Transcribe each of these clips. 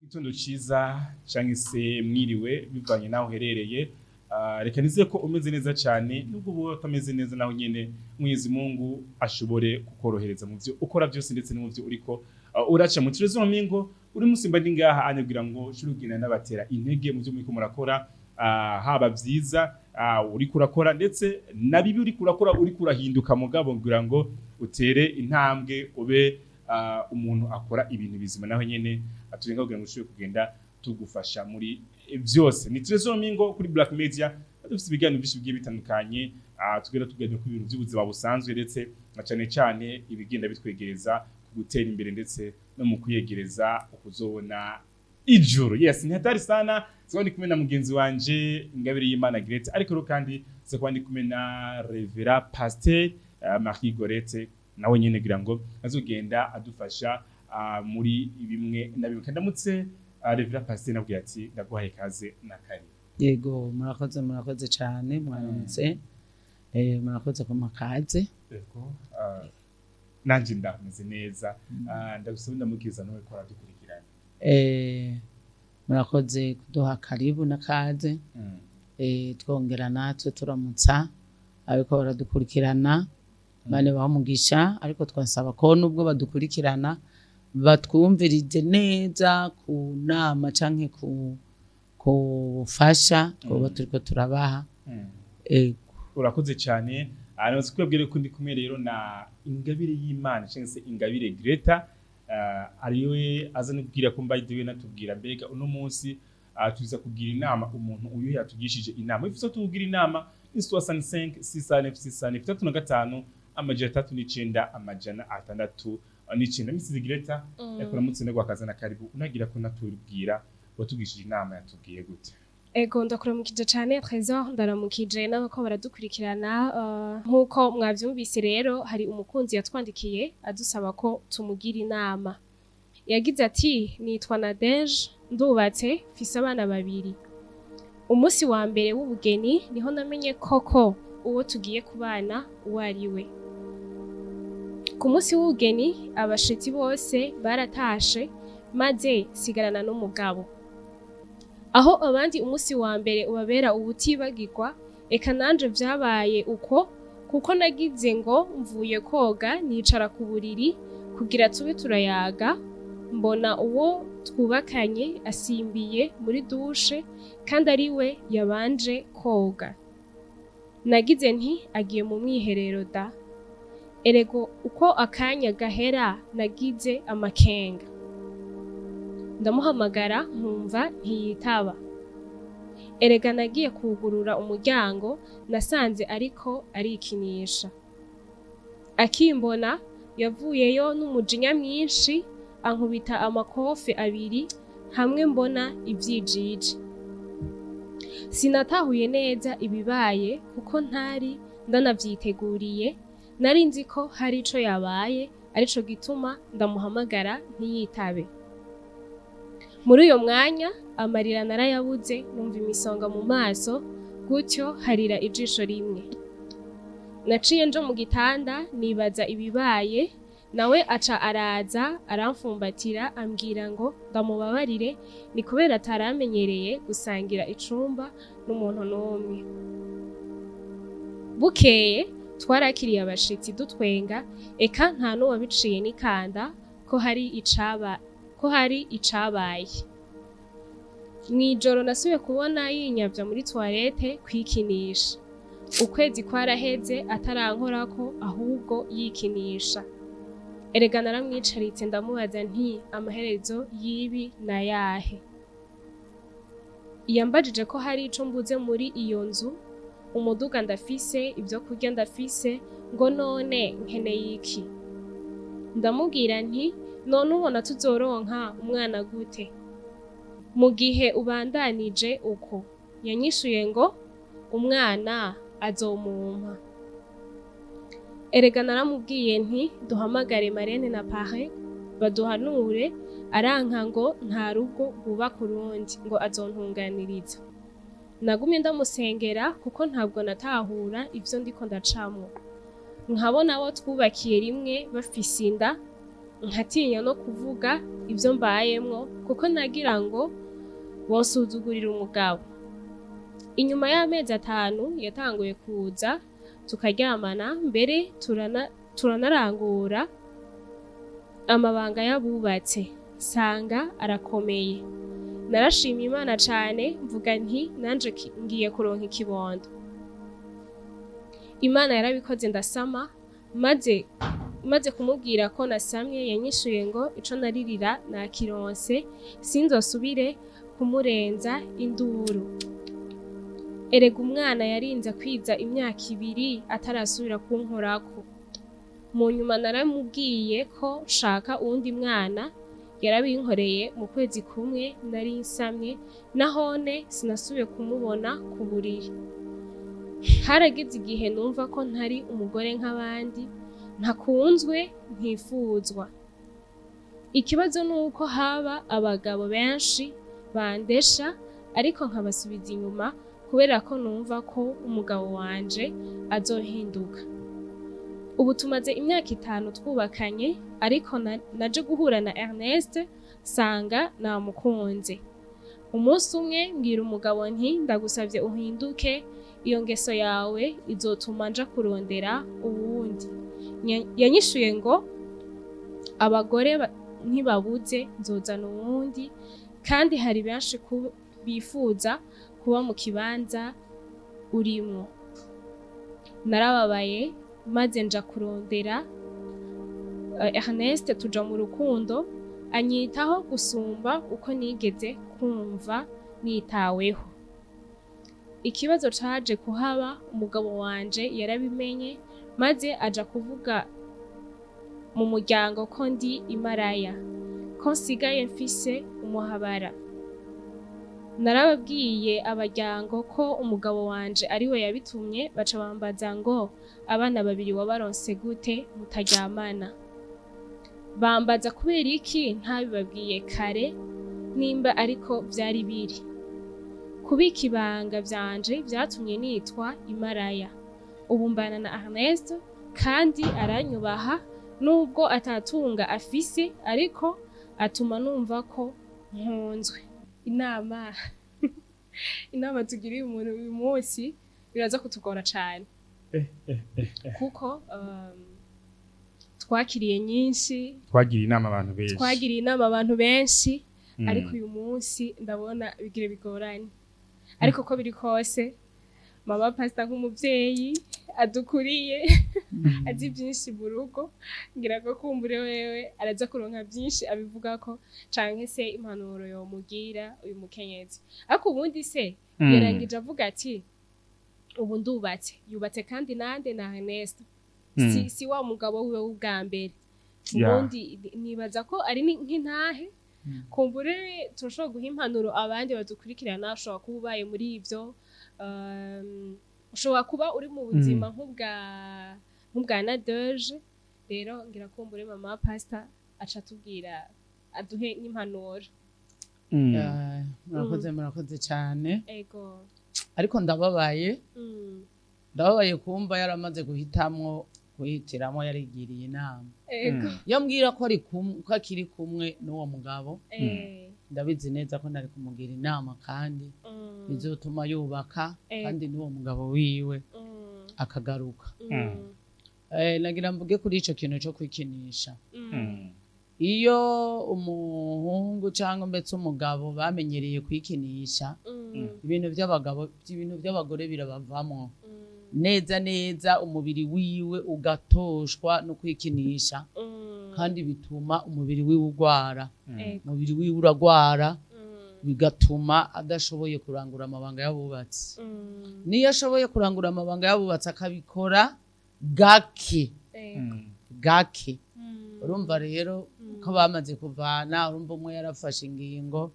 Igitondo ciza canke se mwiriwe bivanye naho uherereye. Reka nizere ko umeze neza cane, nubwo uba utameze neza naho nyene Mwenyezi Mungu ashobore kukorohereza mu vyo ukora vyose ndetse no mu vyo uriko uraca mu Trésor Mingo. Uri musimba ndi ngaha anyabwira ngo shuri ugenda n'abatera intege mu vyo muriko murakora, haba vyiza uriko urakora ndetse na bibi uriko urakora, uriko urahinduka, mugabo ngira ngo utere intambwe ube umuntu akora ibintu bizima, naho nyene aturenga kugira ngo ushobore kugenda tugufasha muri vyose. Ni Trésor Mingo kuri Black Media. Dufite ibiganiro byinshi bigiye bitandukanye, tugenda tuganira ku bintu by'ubuzima busanzwe ndetse na cane cane ibigenda bitwegereza ku gutera imbere ndetse no mu kwiyegereza ukuzobona ijuru. Yes, ni hatari sana. Sikuba ndi kumwe na mugenzi wanje Ingabire y'Imana Grete, ariko rero kandi sikuba ndi kumwe na Révérend Pasteur Marie Gorette, nawe nyene kugira ngo azogenda adufasha muri bimwe na bimwe. Ndamutse Révérend Pasteur, nabwiye ati ndaguhaye kaze na kare. Yego, murakoze, murakoze cyane. Mwaramutse, murakoze kumpa kaze. Yego, nanje ndameze neza. Ndagusaba ndamukiza nawe ko aradukurikirana. Murakoze kuduha karibu na kaze. Twongera natwe turamutsa ariko baradukurikirana, bane baha umugisha, ariko twasaba ko nubwo badukurikirana batwumvirize neza ku nama canke ku bufasha twoba turiko turabaha. Ego. Urakoze cyane. Namaze kubabwira ko ndi kumwe rero na Ingabire y'Imana cyangwa se Ingabire Greta, ariwe aza no kubwira ko mbaye we natubwira mbega uno munsi tuza kugira inama umuntu uyu yatugishije inama. Ifuza tukugira inama ni 65 609 609, 35 309 609. Mrs Greta, yakuramutse no na karibu. Unagira ko natubwira watugishije inama yatubwiye gute? Ego, ndakuramukije cane Trésor, ndaramukije n'abako baradukurikirana. Nk'uko mwavyumvise rero, hari umukunzi yatwandikiye adusaba ko tumugira inama. Yagize ati: "Nitwa Nadege, ndubatse, mfise abana babiri. Umunsi wa mbere w'ubugeni niho namenye koko uwo tugiye kubana uwo ari we. Ku munsi w'ubugeni abashitsi bose baratashe, maze sigarana n'umugabo. Aho abandi umunsi wa mbere ubabera ubutibagirwa, eka nanje vyabaye uko, kuko nagize ngo mvuye koga nicara ku buriri kugira tube turayaga, mbona uwo twubakanye asimbiye muri douche kandi ari we yabanje koga. Nagize nti agiye mu mwiherero da. Erego uko akanya gahera nagize amakenga, ndamuhamagara nkumva ntiyitaba. Erega nagiye kugurura umuryango nasanze ariko arikinisha. Akimbona yavuyeyo n'umujinya mwinshi, ankubita amakofe abiri hamwe mbona ivyijiji. Sinatahuye neza ibibaye kuko ntari ndanavyiteguriye. Nari nzi ko hari ico yabaye, arico gituma ndamuhamagara ntiyitabe. Muri uyo mwanya amarira narayabuze, numva imisonga mu maso, gutyo harira ijisho rimwe. Naciye njo mu gitanda nibaza ibibaye, nawe aca araza aramfumbatira, ambwira ngo ndamubabarire, ni kubera ataramenyereye gusangira icumba n'umuntu n'umwe. Bukeye twarakiriye abashitsi dutwenga, eka nta n'uwabiciye n'ikanda ko hari icabaye. Mw'ijoro nasubiye kubona yinyavya muri toilette kwikinisha. Ukwezi kwaraheze atarankorako, ahubwo yikinisha. Erega naramwicaritse ndamubaza nti amaherezo y'ibi nayahe? Yambajije ko hari ico mbuze muri iyo nzu. Umuduga ndafise, ibyo kurya ndafise, ngo none nkeneye iki? Ndamubwira nti none ubona tuzoronka umwana gute mu gihe ubandanije uko? Yanyishuye ngo umwana azomumpa. Erega naramubwiye nti duhamagare marraine na parrain baduhanure, aranka ngo nta rugo rwubaka urundi, ngo azontunganiriza. Nagumye ndamusengera kuko ntabwo natahura ivyo ndiko ndacamwo, nkabona abo twubakiye rimwe bafise inda. Nkatinya no kuvuga ibyo mbayemwo, kuko nagira ngo bonsuzugurira umugabo. Inyuma y'amezi 5 yatanguye kuza tukaryamana, mbere turanarangura amabanga y'abubatse, sanga arakomeye. Narashimye Imana cane, mvuga nti nanje ngiye kuronka ikibondo. Imana yarabikoze, ndasama. Maze kumubwira ko nasamye, yanyishuye ngo ico naririra nakironse, sinzosubire kumurenza induru. Erega umwana yarinze kwiza imyaka 2 atarasubira kunkorako. Mu nyuma naramubwiye ko nshaka uwundi mwana, yarabinkoreye mu kwezi kumwe nari nsamye. Nahone sinasubiye kumubona ku buriri. Harageze igihe numva ko ntari umugore nk'abandi, ntakunzwe, ntifuzwa. Ikibazo ni uko haba abagabo benshi bandesha, ariko nkabasubiza inyuma kubera ko numva ko umugabo wanje azohinduka. Ubu tumaze imyaka 5 twubakanye, ariko naje guhura na Ernest sanga namukunze. Umunsi umwe mbwira umugabo nti ndagusavye uhinduke, iyo ngeso yawe izotuma nja kurondera uwundi. Yanyishuye ngo abagore ntibabuze, nzozana uwundi, kandi hari benshi bifuza kuba mu kibanza urimwo. Narababaye, maze nja kurondera Ernest, tuja mu rukundo, anyitaho gusumba uko nigeze kumva nitaweho. Ikibazo caje kuhaba, umugabo wanje yarabimenye, maze aja kuvuga mu muryango ko ndi imaraya, ko nsigaye mfise umuhabara. Narababwiye abaryango ko umugabo wanje ariwe yabitumye, baca bambaza ngo abana 2 wabaronse gute mutaryamana? Bambaza kubera iki ntabibabwiye kare nimba ariko vyari biri. Kubika ibanga vyanje vyatumye nitwa imaraya. Ubu mbana na Ernest kandi aranyubaha, nubwo atatunga afise, ariko atuma numva ko nkunzwe. Inama tugiriye umuntu uyu munsi biraza kutugora cane, kuko twakiriye nyinshi. Twagiriye inama abantu benshi. Twagiriye inama abantu benshi, ariko uyu munsi ndabona bigira bigoranye. Ariko ko biri kose, mama pastor nk'umuvyeyi adukuriye, azi byinshi mu rugo, ngira ko kumbure wewe araza kuronka byinshi abivuga ko, canke se impanuro yomugira uyu mukenyezi. Ariko ubundi se yarangije avuga ati ubu ndubatse, yubatse kandi nande? Na Ernest, si wa mugabo wiwe w'ubwa mbere. Ubundi nibaza ko ari nk'intahe. Kumbure turashobora guha impanuro abandi badukurikirana. Ushobora kuba ubaye muri ivyo, ushobora kuba uri mu buzima nk'ubwa Nadeje. Rero ngira kumbure mama pastor aca atubwira, aduhe n'impanuro. Murakoze, murakoze cyane. Ego. Ariko ndababaye, ndababaye kumva yaramaze guhitamwo, guhitiramo, yarigiriye inama. Ego. Iyo mbwira ko ari kumwe, ko akiri kumwe n'uwo mugabo, ndabizi neza ko nari kumugira inama kandi bizotuma yubaka, kandi n'uwo mugabo wiwe akagaruka. Nagira mvuge kuri ico kintu co kwikinisha. Iyo umuhungu cyangwa mbese umugabo bamenyereye kwikinisha, ibintu by'abagabo, ibintu by'abagore birabavamwo neza neza, umubiri wiwe ugatoshwa no kwikinisha, kandi bituma umubiri wiwe ugwara. Umubiri wiwe uragwara, bigatuma adashoboye kurangura amabanga y'abubatsi. Niyo ashoboye kurangura amabanga y'abubatsi, akabikora gake gake. Urumva rero ko bamaze kuvana, urumva umwe yarafashe ingingo.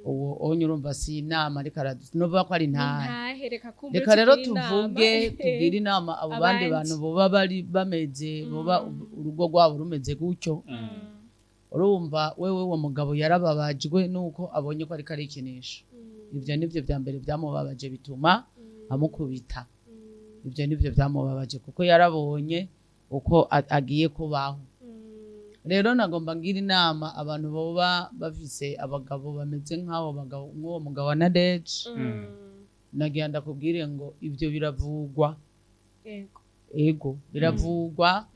Uwo onye urumva si inama, ariko nuvuga ko ari ntahe. Ntahe, reka kumbure Reka rero tugire inama. Tuvuge, tugire inama abo bandi Abandi. bantu boba bari bameze, boba urugo rwabo rumeze gutyo. Urumva wewe uwo mugabo yarababajwe nuko abonye ko ariko arikinisha. Ivyo nivyo vya mbere byamubabaje bituma amukubita. Ivyo nivyo byamubabaje kuko yarabonye uko agiye kubaho. Rero nagomba ngira inama abantu boba bafise abagabo bameze nk'abo bagabo, nk'uwo mugabo wa Nadege. Nagira ndakubwire ngo ibyo biravugwa. Ego. Ego, biravugwa.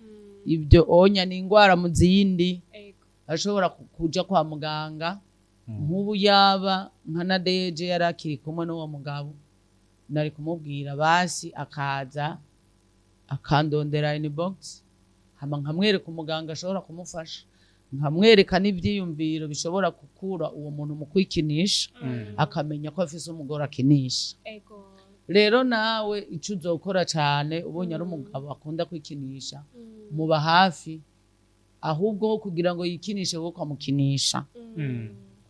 Ibyo onya ni ingwara mu zindi. Ego. Ashobora kuja kwa muganga. Nk'ubu yaba nka Nadege yari akiri kumwe n'uwo mugabo, nari kumubwira basi akaza akandondera inbox, hama nkamwereka umuganga ashobora kumufasha, nkamwereka n'ivyiyumviro bishobora gukura uwo muntu mu kwikinisha, akamenya ko afise umugore akinisha. Ego. Rero nawe ico uzokora cane ubonye ari umugabo akunda kwikinisha, muba hafi ahubwo ho kugira ngo yikinishe wowe ukamukinisha,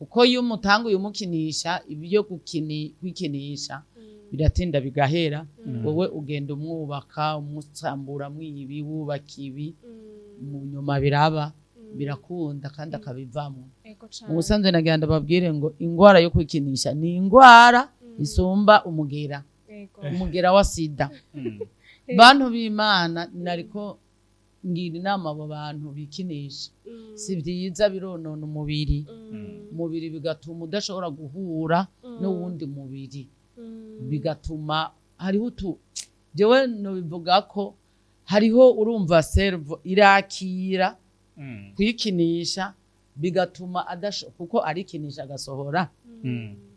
kuko iyo umutanguye umukinisha, ibyo kwikinisha biratinda bigahera. Wowe ugenda umwubaka, umusambura, mwibi wubaka ibi, mu nyuma biraba birakunda kandi akabivamwo. Ego Mu cane. busanzwe nagira ndababwire ngo ingwara yo kwikinisha ni ingwara isumba umugera, Ego. umugera wa sida. Bantu b'Imana, nariko ngira inama abo bantu bikinisha, si vyiza, bironona umubiri, umubiri bigatuma udashobora guhura n'uwundi mubiri, bigatuma hariho utu, jewe nobivuga ko hariho, urumva, cerveau irakira kwikinisha, bigatuma adasho kuko arikinisha agasohora.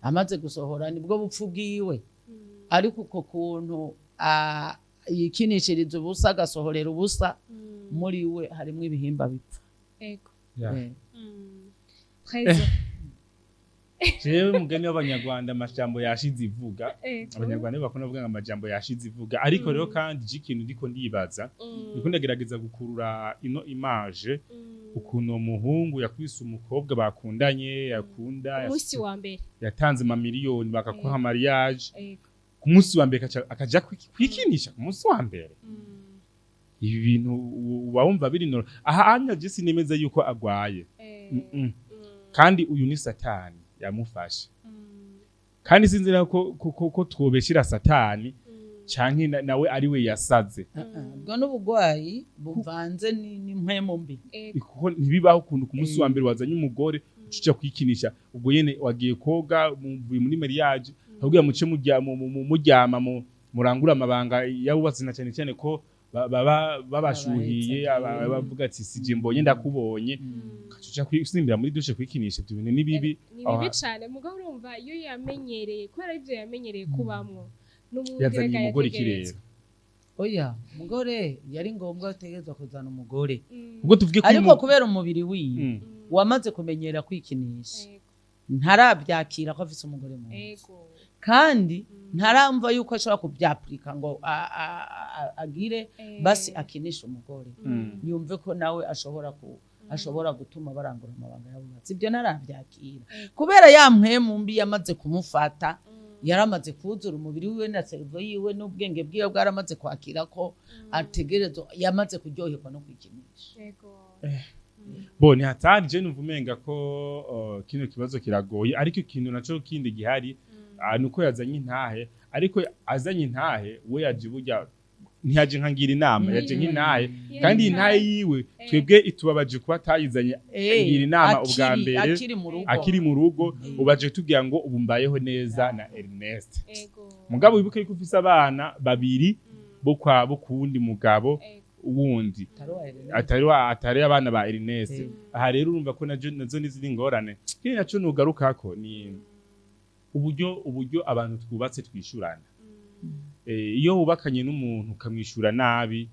Amaze gusohora nibwo bupfu bwiwe, ariko uko kuntu yikinishiriza ubusa, agasohorera ubusa, muri we harimo ibihimba bipfa. Ego. Yeah. Trésor. Jewe mugani w'Abanyarwanda, amajambo yashize ivuga. Ego. Abanyarwanda nibo bakunda kuvuga ngo amajambo yashize ivuga, ariko rero kandi je ikintu ndiko ndibaza, ndiko ndagerageza gukurura ino image, ukuntu uwo muhungu yakwise umukobwa bakundanye, yakunda, Umunsi wa mbere. yatanze amamiliyoni bakakuha mariage, Ego. ku munsi wa mbere akaja kwikinisha ku munsi wa mbere. Ibi bintu uba wumva biri noro aha anya, je sinemeza yuko agwaye. Kandi uyu ni Satani yamufashe, kandi sinzi ko ko twobeshira Satani canke nawe ari we yasaze. Ubwo n'ubugwayi buvanze n'impwemu mbi. Ego. Kuko ntibibaho ukuntu ku munsi wa Eh. mbere wazanye umugore ucuja kwikinisha. Ubwo nyene wagiye koga, muvuye muri mariage, ahubwo muce muryama murangura amabanga yabubatse, na cyane cyane ko baba babashuhiye, Babahetse. bavuga ati sije mbonye ndakubonye, ukaca kwisimbira muri douche kwikinisha. Ibyo bintu ni bibi. Ni bibi cane, mugabo urumva iyo yamenyereye, kubera ibyo yamenyereye kubamwo n'ubundi, Yazanye rega umugore yategerezwa. ikirere. Oya, umugore yari ngombwa, ategerezwa kuzana umugore. Ubwo tuvuge ko Ariko kubera umubiri wiwe wamaze kumenyera kwikinisha, Ego. ntarabyakira ko afise umugore mu nzu, Ego. kandi ntaramva yuko ashobora kubyapurika ngo agire basi akinishe umugore, yumve ko nawe ashobora ku ashobora gutuma barangura amabanga y'abubatsi. Ibyo ntarabyakira kubera ya mpwemu mbi yamaze kumufata, yaramaze kuzura umubiri wiwe na cerveau yiwe n'ubwenge bwiwe bwaramaze kwakira ko ategerezwa, yamaze kuryoherwa no kwikinisha. Ego. Bo ni hatari. Je numva umenga ko kino kibazo kiragoye, ariko ikintu naco kindi gihari, nuko yazanye intahe, ariko azanye intahe we yaje burya ntiyaje nkangira inama, yaje nk'intahe, kandi iyi ntahe yiwe twebwe itubabaje kuba atayizanye ngira inama ubwa mbere akiri mu rugo. Akiri mu rugo. Ubaje tubwira ngo ubu mbayeho neza na Ernest. Ego. Mugabo wibuke yuko ufise abana babiri bo kwa bo kuwundi mugabo Ego. wundi, Atari uwa Ernest. atari abana ba Ernest. Aha rero urumva ko nazo nazo n'izindi ngorane. Kindi naco nugarukako ni uburyo abantu twubatse twishurana. Iyo wubakanye n'umuntu ukamwishura nabi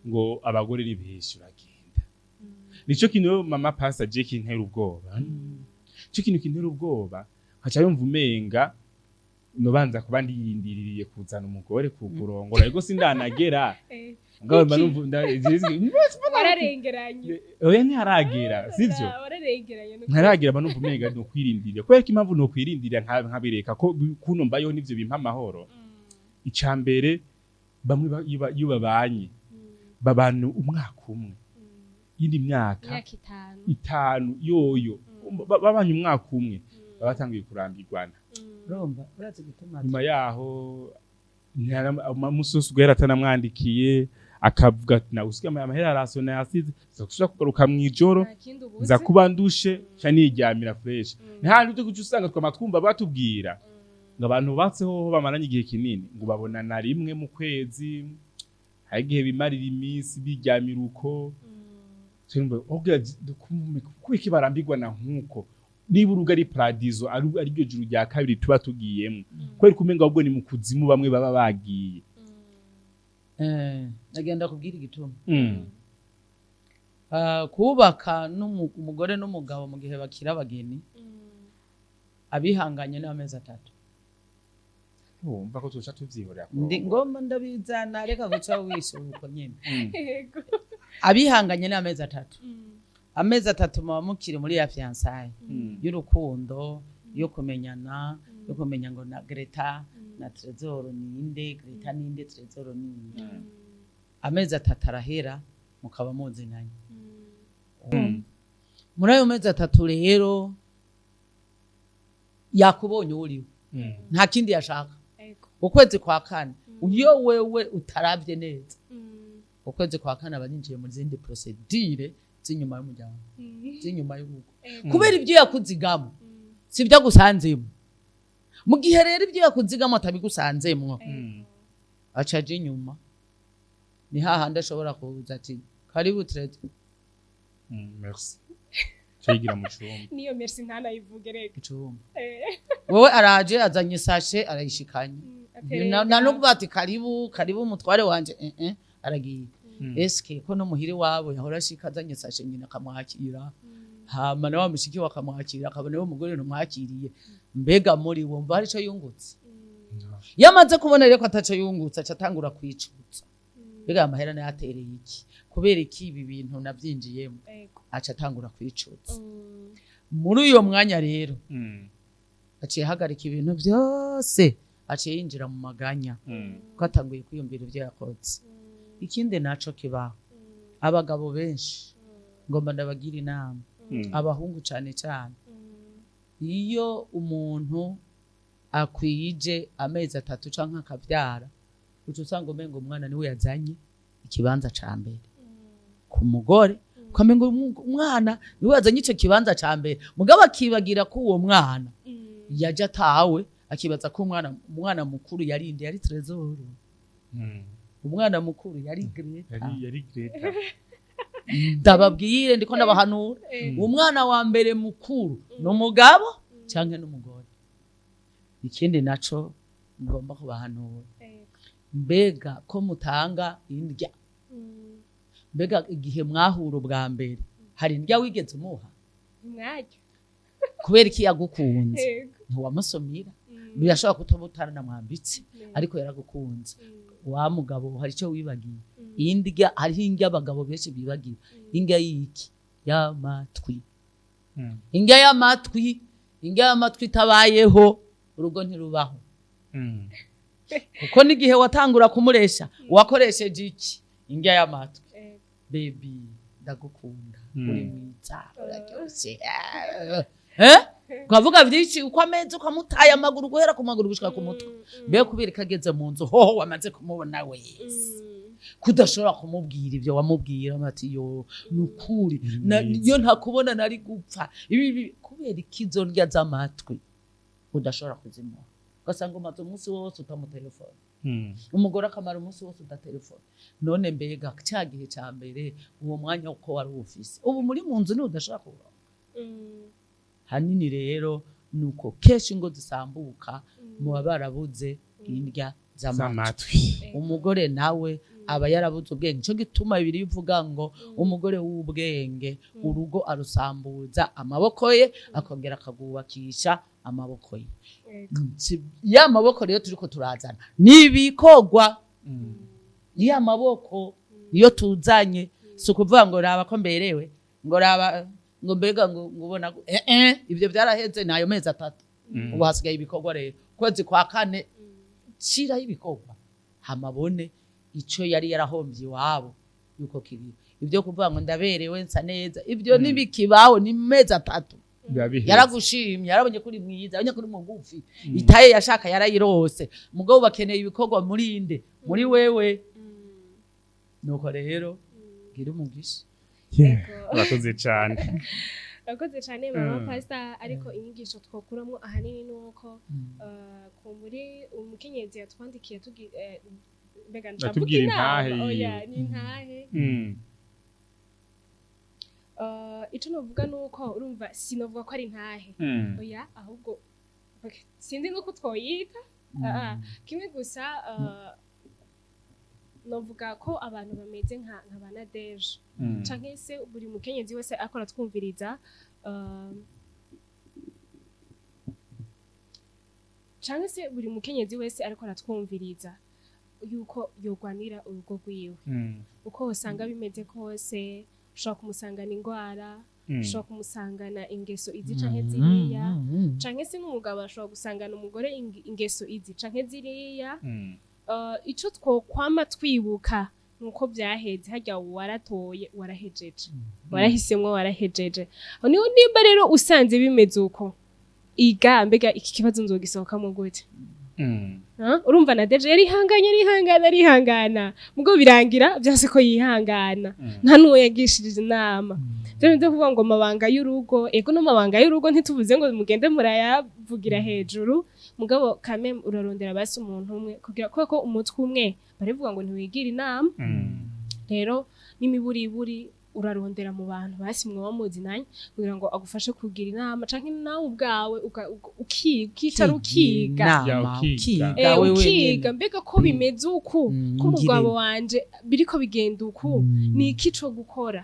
ngo abagore ni benshi uragenda, nico kintu rero mama pasa je kintera ubwoba. Ico kintu kintera ubwoba, nkaca yumva umenga nobanza kuba ndiyindiririye kuzana umugore kukurongora, ariko sindanagera. Mugabo mba numva Wararengeranye. Oya, ntiharagera, sivyo? Wararengeranye nuko. Ntaragira, mba numva umenga no kwirindira, kubera ko impamvu no kwirindira nkabireka ko kuno mbayeho nivyo bimpa amahoro. Ica mbere, bamwe iyo babanye, babana umwaka umwe, yindi myaka Imyaka 5. 5 yoyo, babanye umwaka umwe baba batangiye kurambirwana. Urumva urazi gutuma Nyuma yaho umunsi wose ugahera atanamwandikiye. Akavuga ati nawe usigaye amahera arasona yasize, nza gusubira kugaruka mw'ijoro, Nta kindi ubuze. nza kuba ndushe ca niryamira fresh. Nta byo kuca usanga twama twumva batubwira ngo abantu bubatseho bamaranye igihe kinini ngo babonana rimwe mu kwezi, hari igihe bimarira iminsi biryamira uko. Twumva ogira kuko barambirwa na nkuko niba urugo ari paradizo, ari ryo juru rya kabiri tuba tugiyemo, kubera kumenga ahubwo ni mu kuzimu bamwe baba bagiye. Nagenda kubwira igituma. Kubaka umugore n'umugabo mu gihe bakira abageni, abihanganye n'amezi 3. Wumva ko tuca tuvyihorera. Ndi ngomba ndabizana, reka guca wisuko nyene. Yego. Abihanganye n'amezi 3, amezi 3 muba mukiri muri ya fiançailles y'urukundo, yo kumenyana, yo kumenya ngo na Greta na Trezor ninde, Greta ninde, Trezor ninde. Amezi 3 arahera mukaba muzinanye. Muri ayo mezi 3 rero yakubonye uriwe, nta kindi yashaka. Yego. Ukwezi kwa kane, iyo wewe utaravye neza, ukwezi kwa kane aba yinjiye mu zindi procédures z'inyuma y'umuryango, z'inyuma y'urugo, kubera ibyo yakuzigamo si ibyo agusanzemo. Mu gihe rero ibyo yakuzigamo atabigusanzemwo, aca aja inyuma, ni hahandi ashobora kuza ati: "Karibu Trezor." Merci, cigira mu cumba. Niyo merci ntanayivuge reka. Icumba. Wowe araje azanye sachet arayishikanye. Na no kuvuga ati: "Karibu, karibu umutware wanje." Aragiye. Eske ko no muhiri wabo yahora ashika azanye sachet, nyina akamwakira, hama na wa mushiki we akamwakira, akabona we mugore ntumwakiriye, mbega muri wumva hari ico yungutse? Iyo amaze kubona rero ko ataco yungutse, aca atangura kwicutsa: mbega aya mahera nayatereye iki? Kubera iki ibi bintu navyinjiyemo? Yego. Aca atangura kwicutsa. Muri uyo mwanya rero aciye ahagarika ibintu byose, aciye yinjira mu maganya, kuko atanguye kwiyumvira ibyo yakoze. Ikindi naco kibaho, abagabo benshi, ngomba ndabagira inama, abahungu cane cane, iyo umuntu akwije amezi 3 canke akavyara, uca usanga umenga umwana niwe yazanye ikibanza ca mbere ku mugore, ukamenga umwana niwe yazanye ico kibanza ca mbere, mugabo akibagira ko uwo mwana yaje atawe, akibaza ko umwana mukuru yarinde yari Trezor, umwana mukuru yari Greta. Yari Greta. Ndababwire, ndiko ndabahanura. Umwana wa mbere mukuru ni umugabo canke n'umugore. Ikindi naco ngomba kubahanura, mbega ko mutanga indya, mbega igihe mwahura ubwa mbere hari indya wigeze umuha? Mwajya. Kubera iki? Yagukunze. Yego. Ntiwamusomira. Birashobora kutoba utaranamwambitse, ariko yaragukunze. Wa mugabo, hari icyo wibagiye, indya. Hariho indya abagabo benshi bibagiwe, indya y'iki? Y'amatwi. Indya y'amatwi. Indya y'amatwi itabayeho urugo ntirubaho, kuko n'igihe watangura kumuresha wakoresheje iki? Indya y'amatwi. Yego. "Baby, ndagukunda, uri mwiza, uraryoshye." Ukavuga byinshi uko ameze, ukamutaye amaguru, guhera ku maguru gushika ku mutwe. Mbega kubera ko ageze mu nzu hoho wamaze kumubona wese, kudashobora kumubwira ibyo wamubwira ati: "Yo nukuri Uri mwiza." Iyo ntakubona nari gupfa." Ibi kubera ikizo ndya z'amatwi udashobora kuzimuha, ugasanga umaze umunsi wose utamutelefone, umugore akamara umunsi wose udatelefone. None mbega cya gihe cya mbere, uwo mwanya uko wari uwufise, ubu muri mu nzu niwe udashobora kuwuronka? Hanini rero nuko kenshi ingo zisambuka, muba barabuze indya z'amatwi. Z'amatwi. Umugore nawe aba yarabuze ubwenge. Nico gituma bibiri bivuga ngo umugore w'ubwenge urugo arusambuza amaboko ye, akongera akagubakisha amaboko ye. Ya maboko rero turiko turazana nibikorwa, ni ya maboko niyo tuzanye. Si ukuvuga ngo raba ko mberewe, ngo raba ngo mbega ngo ubona ibyo byaraheze nayo mezi 3. Ubu hasigaye ibikorwa rero. Kwezi kwa kane shiraho ibikorwa, hamabone ico yari yarahombye iwabo yuko kiriho. Ibyo kuvuga ngo ndaberewe, nsa neza, ibyo nibikibaho ni mezi 3. Biba biheze. Yaragushimye, yarabonye kuri mwiza, yarabonye kuri mugufi, itaye yashaka yarayirose. Mugabo bakeneye ibikorwa muri inde? Muri wewe. Nuko rero gira umugisha. Yeah, Ego. urakoze cyane. Urakoze cyane, mama pastor. Ariko inyigisho twokuramo ahanini ni uko kumburi umukenyezi yatwandikiye mbega ndavuga Atubwira inama, intahe. Oya, ni intahe. Ico novuga ni uko urumva sinovuga ko ari intahe, oya, ahubwo okay, sinzi nuko twoyita. Kimwe gusa, novuga ko abantu bameze nka ba Nadeje canke se buri mukenyezi wese akora twumviriza, canke se buri mukenyezi wese ariko aratwumviriza, yuko yogwanira urugo rwiwe uko usanga bimeze kose. Ushobora kumusangana ingwara, ushobora kumusangana ingeso izi canke ziriya, canke se n'umugabo ashobora gusangana umugore ingeso izi canke ziriya. Ico twokwama twibuka nuko byaheze harya, waratoye, warahejeje, warahisemwo, warahejeje. Aho niho nimba rero usanze bimeze uko, iga mbega iki kibazo nzogisohokamo gute? Ha? Urumva na deje yarihanganye, arihangana, arihangana, mugo birangira byose ko yihangana, nta n'uwo yagishirije inama. Byo byo kuvuga ngo amabanga y'urugo, ego, no mabanga y'urugo ntituvuze ngo mugende murayavugira hejuru, mugabo kame urarondera basi umuntu umwe kugira, kubera ko umutwe umwe barivuga ngo ntiwigira inama. Rero n'imiburiburi urarondera mu bantu basi mwoba muzinanye kugira ngo agufashe kugira inama, canke nawe ubwawe ukicara ukiga. Ya, ukiga. Ukiga wewe Ukiga nyene. mbega ko bimeze uku, ko umugabo ngire. wanje biriko bigenda uku, ni iki co gukora?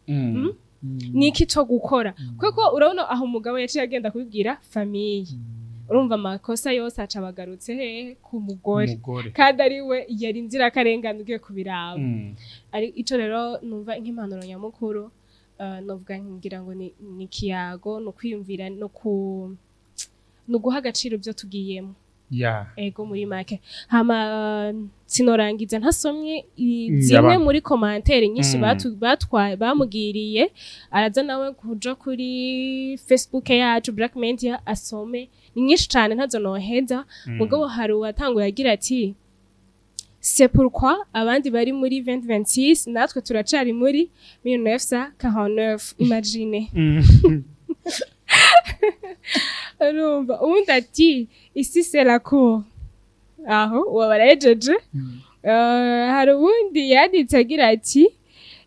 Ni iki co gukora? Kuko urabona aho umugabo yaciye agenda kubibwira famille, urumva amakosa yose aca abagarutse hehe? Ku mugore. Umugore. Kandi ari we yari inzirakarengane ugiye kubiraba. Ari ico rero numva nk'impanuro nyamukuru, novuga ngira ngo ni ikiyago, ni ukwiyumvira no guha agaciro ibyo tugiyemo. Ego, muri make. Hama sinorangiza ntasomye zimwe muri commentaires nyinshi bamugiriye. Araza nawe kuja kuri Facebook yacu Black Media asome, ni nyinshi cane, ntazo noheza. Mugabo hari uwatanguye agira ati: "C'est pourquoi abandi bari muri 2026, natwe turacari muri 1949, imagine." Urumva uwundi ati: "Ici c'est la cour." Aho uwo barahejeje. Hari uwundi yanditse agira ati: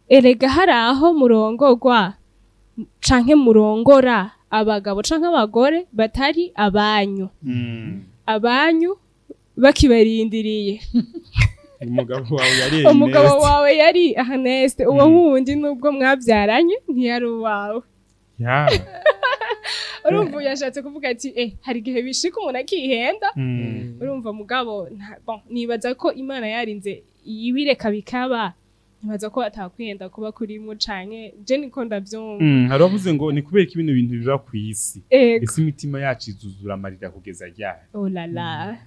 "Erega hari aho murongorwa canke murongora abagabo canke abagore batari abanyu, abanyu bakibarindiriye." Umugabo wawe yari Umugabo Ernest. wawe yari Ernest, uwo wundi nubwo mwabyaranye ntiyari uwawe. Urumva yashatse kuvuga ati hari igihe bishika umuntu akihenda. Urumva mugabo bon, nibaza ko Imana yarinze ibireka bikaba, nibaza ko atakwihenda kuba kurimo, canke je niko ndavyumva. Hari abavuze ngo ni kubera ko ibino bintu biba ku isi, ese imitima yacu izuzura amarira kugeza ryari? Oh la la,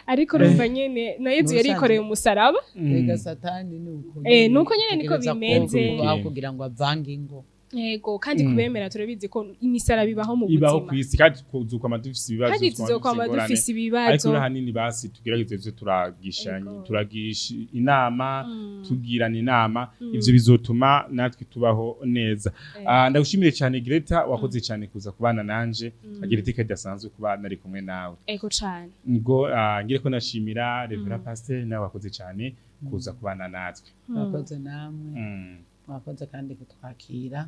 ariko urumva nyene na Yezu yari yikoreye umusaraba. Ega Satani ni uko. Nuko nyene niko ategereza bimeze. kubaho kugira ngo avange ingo. Yego, kandi kubemera turabizi ko imisaraba ibaho mu Ibaho buzima. ku isi, kandi tuzokwama dufise ibibazo, Kandi tuzokwama tuzokwama dufise ingorane. dufise Ariko ibibazo. rero ahanini basi tugerageze tuze turagishanya, turagisha inama, tugirana inama. Ivyo bizotuma natwe tubaho neza. Ah, ndagushimiye cyane Greta, wakoze cyane kuza kubana nanje. Agira iteka ridasanzwe kuba nari kumwe nawe. Ego cane. Ngo ngire ko nashimira Reverend Pasteur, nawe wakoze cyane kuza kubana natwe. Mwakoze namwe. Mwakoze kandi kutwakira.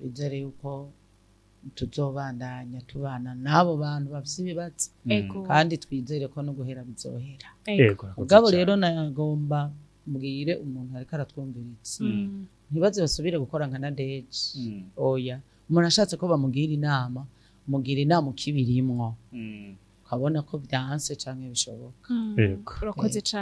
Twizere yuko tuzobandanya tubana n'abo bantu bafise ibibazo, kandi twizere ko no guhera bizohera. Ego, urakoze Mugabo cyane. rero nagomba mbwire umuntu ariko aratwumviritse, ntibaze basubire gukora nka Nadeje. Oya, umuntu ashatse ko bamugira inama, mugira inama ukibirimwo, ukabona ko byanse canke bishoboka. Ego. Urakoze cane.